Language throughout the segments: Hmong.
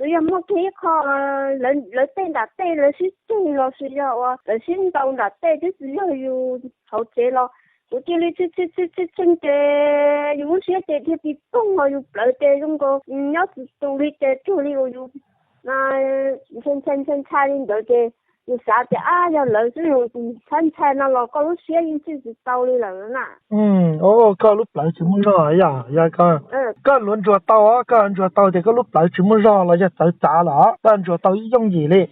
Yog muaj kiag ib qho lawv tej nram tej lawv sib ceg los sis yog uas lawv sib ntaus nram tej twb tsis yog yus hauv tsev los kuv cia li tshee tshee tshee tshee ces yus lub siab ces dhia pis poog los yus plawv ces zoo nkaus nyob tsis tus li ces cuag li uas yus ntshai ntshai ntshai ntshai li ntawd ces yus xav tias ab yog lawv xwb, yus ntshai ntshai no los koj lub siab yeej tshee tsis tau li lawm na. Koj lub plawv tsis muaj zog yog, yog koj luav ntsuag tau, koj ntsuag tau ces koj lub plawv tsis muaj zog los yog txawv txav lawm, koj ntsuag tau ib yooj yim li.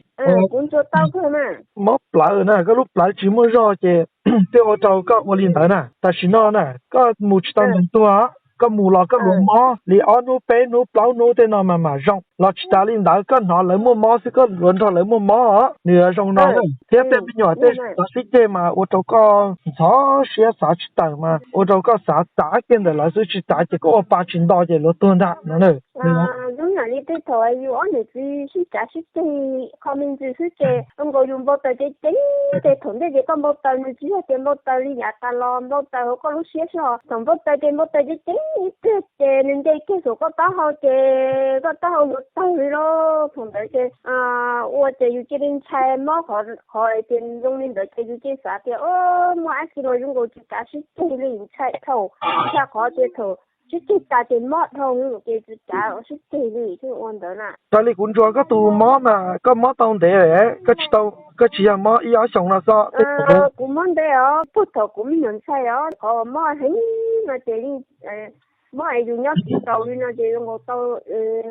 Kuv ntsuag tau mob plawv na, koj lub plawv tsis muaj zog ces thiaj ua rau koj ua li ntawd na. Tam sim no na koj mus tsis tau nteeg tuag, koj mus los koj luav mob li ob hnub peb hnub plaub hnub tej no mas mam zoo. Los tsis tas li ntawd, koj hnov lawv muaj mob xwb koj luav nrog lawv muaj mob os, nws zoo no. Thiab tej me nyuam tej xav sib ceg mas ua rau koj ntxhov siab xav tsis tawm mas ua rau koj xav txav kiag ntawm lawv xwb, tsis txav ces koj ua pa tsis nto ces luav tuag ntag no. Zoo yam li tej thaum yus ob niam txiv sib cav sib ceg qho me ntsis xwb ces zoo nkaus yus npau taws ceev ceev ces thaum ntej ces koj npau taws nws tsis yog tias npau taws li yav tas los npau taws hauv koj lub siab xwb os. Thaum npau taws ces npau taws ceev ceev ib pliag ces nws nce kiag saum koj taub hau ces koj taub hau yuav tawg li lauj. Thaum ntawd ces ua ces yus cia li ntshai mob qhov tias zoo li ntawd ces yus cia li xav tias muaj dab tsi los zoo nkaus tsis kav sib ceg li, ntshai dhau, ntshai qhov tias thaum sib ceg tas ces mob dhau ces tsis kav sib ceg li thiaj ua ntawd na. Raws li kuv ntsuas koj tus mob mas koj mob tau ntev, koj tsis yog mob ib ob xyoos no xwb. Kuv mob ntev os, puag thaum kuv me nyuam ntxhais os, qhov uas mob heev no ces mob es yus nyob tsis taus li no ces zoo nkaus tau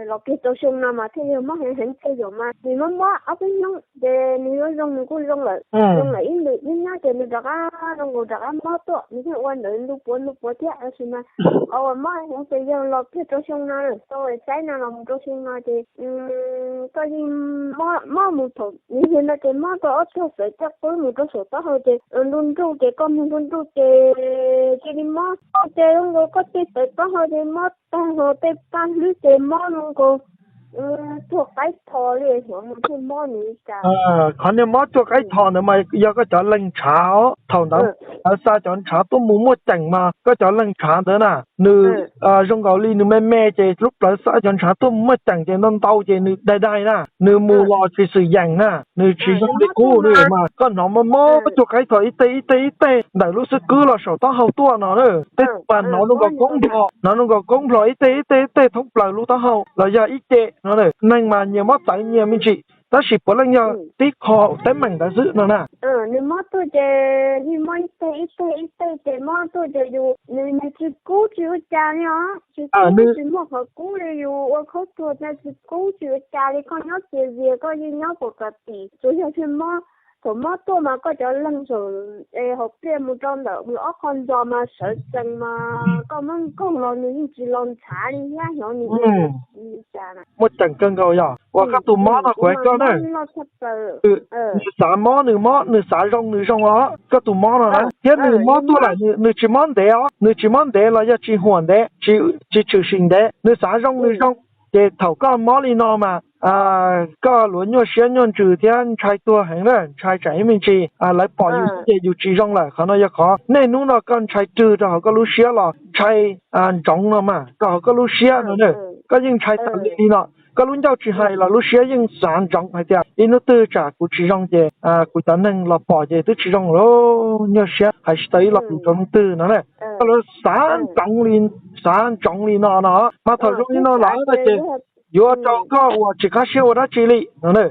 los kiag rau xyoo no mas thiaj yog mob heev heev. Tej zaum mas nws mob mob ob peb hnub ces nws yuav zoo, nws kuj zoo lawm, zoo lawm ib ntus ib hnub ces nws rov qab zoo nkaus rov qab mob tuaj, nws thiaj ua ntawd ntu puav ntu puav thiab. Tab sis mas qhov uas mob heev ces yog los kiag rau xyoo no, tau saib no los mus rau xyoo no ces koj yeej mob mus thaum nws yog no ces mob rau ob tog txawv caj qwb mus rau saum taub hau ces nruj nruj ces koj mus nruj nruj ces cia li mob ces zoo nkaus koj tej txawv taub hau ces mob tag, ho tej paj hlwb ces mob zoo nkaus cuag qaib tho li, hnov mus thiaj mob nws li cas. Qhov niag mob cuag qaib tho ntawd mas yog koj cov leeg ntshav os. Thaum ntawd lawv xa cov ntshav tuaj mus muaj ceem mas koj cov leeg ntshav ntawd na, nws zoo nkaus li nws me me ces lub plawv xa cov ntshav tuaj mus muaj ceem ces ntau ntau ces nws dai dai na, nws mus los tsis xwm yeem na, nws tsis zoo li qub li mas koj hnov mob mob cuag qaib tho ib teg ib teg ib teg ntawm lub xub kwb los saum taub hau tuaj no na. Tej tus mas hnov zoo nkaus koob nplho, hnov zoo nkaus koob nplho ib teg ib teg ib teg thoob plaws lub taub hau los yog ib ce no. Neeg mas nyias mob txawv nyias me ntsis, tab sis puav leej yog tib qho teeb meem ntawd xwb no na. Nws mob tuaj ces yeej mob ib teg ib teg ib teg ces mob tuaj ces yus nws tsis kub tsis ua cas li os, tsis kub tsis muaj qhov kub li, yus ua khaub thuas tsis kub tsis ua cas li, koj nyob txias zias koj yeej nyob pom kom tim, tsuas yog mob, thaum mob tuaj mas koj cov leeg saum hauv pliaj mus rau ntawm ob qho ntxos mas sawv tsees mas koj muab nkaug los nws yeej tsis los ntshav li thiab, hnov nws li cas na. Muaj ceem kawg nkaus yog uas koj tus mob no kuv hais koj na. Nws xav mob nws mob, nws xav zoo nws zoo os, koj tus mob no na. Thiab nws mob tuaj lawm nws tsis mob ntev os, nws tsis mob ntev los yog tsis huam ntev, tsis tshwm sim ntev, nws xav zoo nws zoo. Ces thaum koj mob li no mas koj luav nyuaj siab nyuaj ntsws thiab ntshai tuag heev na, ntshai tsam ib me ntsis lawv pom yus xwb ces yus tsis zoo lawm. Qhov no yog qhov niaj hnub no koj ntshai rwg rau hauv koj lub siab los ntshai ntsoov no mas rau hauv koj lub siab no na. Koj yeej ntshai tas li li no, koj lub ncauj tsis hais los lub siab yeej xav ntsoov hais tias ib hnub twg tsam kuv tsis zoo ces kuv cov neeg los pom ces twb tsis zoo lawm, nyuaj siab hais tsis tau ib lo lus rau leej twg no na. Koj lub xav ntsoov li, xav ntsoov li no no mas thaum zoo li no lawm no ces yuav ua rau koj uas tsis qab siab ua dab tsi li no na.